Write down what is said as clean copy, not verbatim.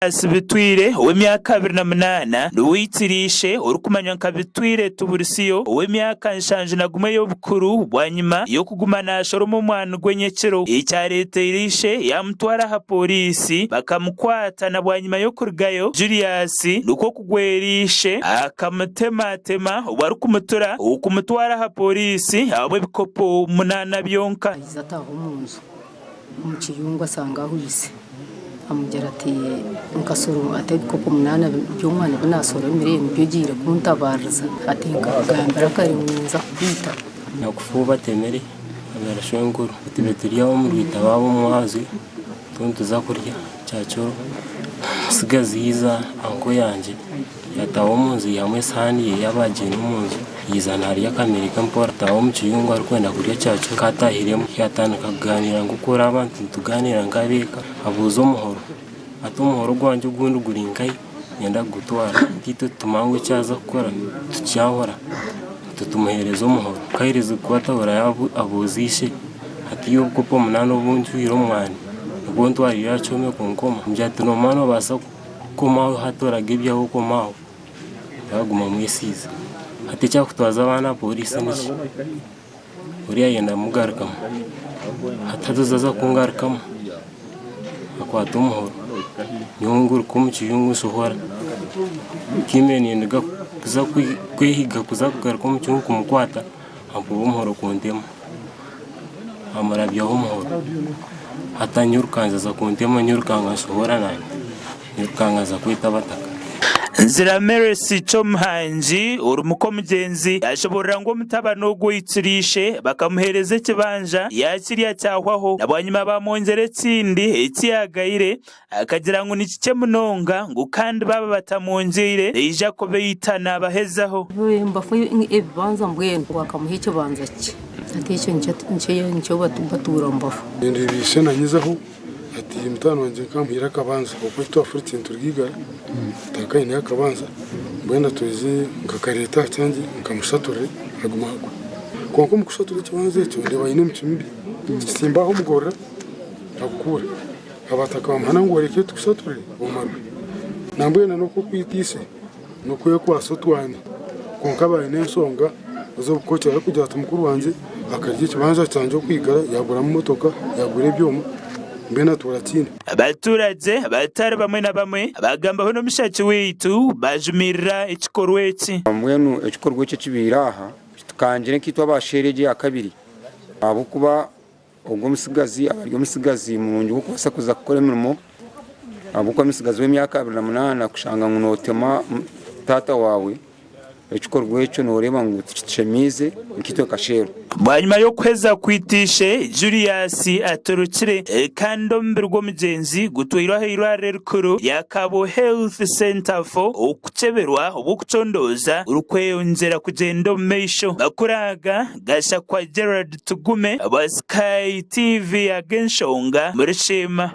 Julius Bitwire ow'emyaka 28 niwe aitsire ishe orikumanywa nka Bitwire Tuburisiyo ow'emyaka 71 y'obukuru bwanyima y'okuguma naashoroma omwani gw'enyekiro ekyareeteire ishe yaamutwara aha pooriisi bakamukwata na bwanyima y'okurugayo Julius nikwo kugwera ishe akamutematema obwo arikumutura okumutwara aha pooriisi ahabw'ebikopo munaana byonka. Aija ataaha omu nju omu kiyungu ashanga ahwitse, amugira ati nkasoroma ati ebikopo munaana by'omwana ebi naasoromire nibyo ogiire kuntabaariza, ati nkakugambira kare ngu ninza kukwita. Nyakufa ou batemire abaire shwenkuru tube turi aho omu rwita baaba omwazyo turiyo nituza kurya kyakiro omutsigazi yaija anko yangye Yataaha omu nju yaihamu esihaani ye yaaba agiine omu nju, yaija naarya akamere ke mpora. Yataaha omu kiyungu arikwenda kurya kyakiro, ku ataahiremu yaatandika kugaaniira nk'oku oraba nti nitugaaniira nk'abeeka. Abuuza omuhoro ati, Omuhoro gwangye ogundi guri nkahi? Niinyenda kugutwara. Itwe tutumanya ngu eki yaaza kukora tukyahura, itwe tumuheereza omuhoro. Ku aherize kugukwata abuuza ishe ati, Iwe obukopo munaana obu ntwire omu mwani nibwo ntwariire aha kyoma kunkoma? Amugira ati, Noomanya noobaasa Komaho hati oraga ebyawe okomaho yaguma amwesiize. Hati ekyakutwaza abaana aha poriisi niki? Oriya ayenda kumugarukamu hati ozaza kungarukamu akwata omuhoro nyowe nguruka omu kiyungu nshohora tiimire ninduga kuza kwehiga kuza kugaruka omu kiyungu kumukwata ankuba omuhoro kuntema. Amurabyaho omuhoro hati anyirukanza aza kuntema nyirukanga nshohora nanye nyirukanga nza kweta abataka. Nzira Mercy Kyomuhangi ori muka omugyenzi yashoborora ngu omutabani ogu oitsire ishe bakamuheereza ekibanja yaakirya kyahwaho na bwanyima baamwongyera ekindi eki yaagayire akagira ngu ni kikye munonga ngu kandi baaba batamwongyeire naija kubaita naabahezaho. Mbafu ebibanza mbwenu ngu akamuha ekibanza kye hati ekyo nikyo batuura mbafu. Ndeeba ishe nanyizaho ati mutaani wangye nkamuhaire akabanza ahabw'okuba ei twafurukire nituruga igara tihakaineyo akabanza mbwenu atwije nkakareeta aha kyangye nkamushaturire agume ahakwe. Kwonka omu kushatura ekibanza ekyo ndeeba aine emicwe mibi, kitsimba aho omugorora akukuura. Abataka bamuhana ngu oreke tukushaturire omarwe. Nambwenu n'oku okwita ishe n'okwekwasa otwani. Kwonka aba aine enshonga ez'obukookye arikugira ati mukuru wangye akarya ekibanja kyangye okwigara yaguramu motoka, yagura ebyoma mbwenu atuura akiine. Abaturagye batari bamwe na bamwe abagambaho n'omushaki waitu bajumirira ekikorwa eki. Mbwenu ekikorwa eki ekibaire aha kitukangire nkaitwe aba sheeri egi eyakabiri ahabw'okuba Ogwo omutsigazi aba ari omutsigazi murungi w'okubaasa kuza kukora emirimo ahabw'okuba omutsigazi w'emyaka 28 kushanga ngu nootema taata waawe, ekikorwa ekyo nooreeba ngu tikitushemiize nkaitwe kasheero. Bwanyima y'okuheza kwita ishe, Julius atorokire kandi omubiri gw'omugyenzi gutwairwe ah'eirwariro erikuru rya Kabo Health Centre for okukyeberwa obw'okucondooza gurikweyongyera kugyenda omu maisho. Makuru aga Gashakwa Gerald Tugume, aba Sky TV ag'enshonga muri Sheema.